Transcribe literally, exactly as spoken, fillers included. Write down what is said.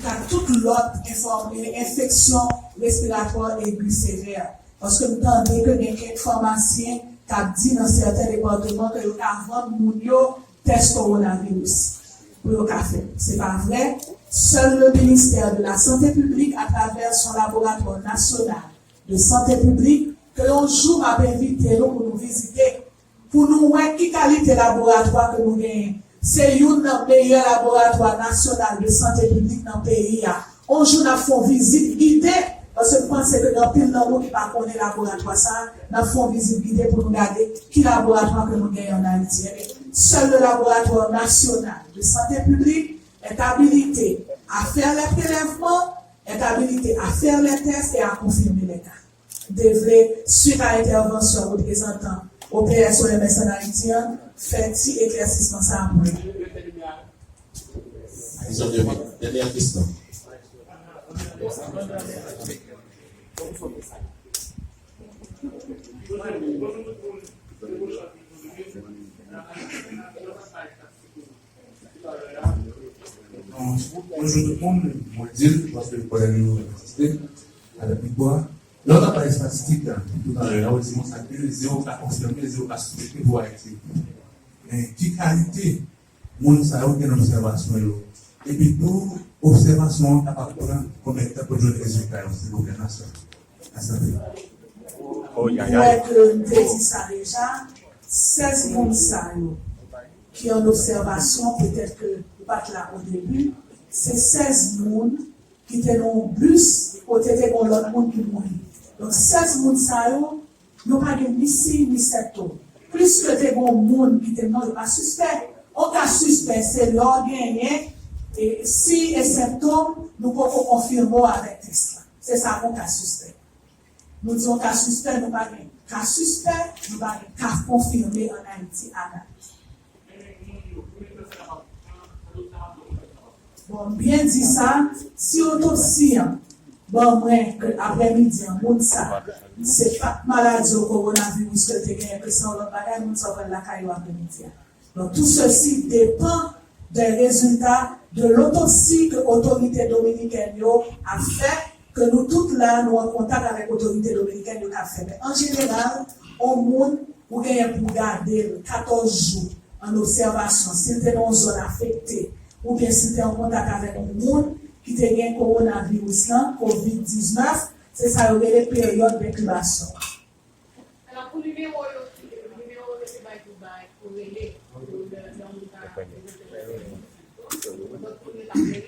ak tout lòt enfò-, enfeksyon respiratwa egi sevè. Paske m tande ke gen kèk famasyen k ap di nan sèten depatman ke yo ka vann moun yo tès kowonaviris pou yo ka fè. Se pa vre. Sèl le ministè de la Sante Piblik, atravè son laboratwa nasyonal de sante piblik, ke yon jou m ap envite nou pou nou vizite, pou nou wè ki kalite laboratwa ke nou genyen. Se youn nan meyè laboratwa nasyonal de sante piblik nan peyi a. On jou n ap fè yon vizit gide, paske m panse ke gen anpil nan nou ki pa konnen laboratwa sa a, n ap fè yon vizit gide pou nou gade ki laboratwa ke nou genyen ann Ayiti. Ebyen, seul le laboratoire national de santé publique est habilité à faire les prélèvements, est habilité à faire les tests et à confirmer les cas. M te vle, swit a entèvansyon reprezantan O P S O M S ann Ayiti an, fè ti eklèsisman sa a pou nou. Dènyè kesyon. Bonjou tout moun, mwen di l, paske l konnen nou egziste, avèk Igbo a. Lè w t ap bay estatistik la, toutalè a, ou di konsa ke zewo ka konfime, zewo ka sispekte pou Ayiti. Men ki kalite moun sa yo gen nan obsèvasyon yo? Epi tou, obsèvasyon an kapab pran konbyen tan pou jwenn rezilta yo, silvouplè, nan sa? Mwen ke m te di sa deja, sèz moun sa yo ki an obsèvasyon, petèt ke ou pa t la o debi, se sèz moun ki te nan yon bis kote te gen yon lòt moun ki mouri. Donk, sèz moun sa yo, yo pa gen ni siy ni sentòm. Pliske te gen yon moun ki te, non, yo pa sispè. Yon ka sispè, se lè w genyen, e, siy e sentòm, nou poko konfime w avèk tès la. Se sa yon ka sispè. Nou di yon ka sispè, nou pa gen ka sispè, nou pa gen ka konfime ann Ayiti adat. Bon, m byen di sa, si otopsi an ban mwen ke aprèmidi an, moun sa, se pa t maladi o kowonaviris ke l te genyen, ke se yon lòt bagay, moun sa pral lakay yo aprèmidi an. Donk, tout ceci dépend des résultats de l'autopsie que otorite dominikèn yo ap fè, ke nou tout la, nou an kontak avèk otorite dominikèn yo k ap fè. Men an jeneral, yon moun, ou genyen pou w gade l katòz jou an obsèvasyon, si l te nan yon zòn afekte, oubyen si l te an kontak avèk yon moun ki te gen kowonaviris lan, kovid diznèf, se sa yo rele peryòd denkibasyon. Alò, pou nimewo yo, nimewo yo te bay pou bay, pou rele, pou lè, lè moun ta prezante lè sentòm, pou rele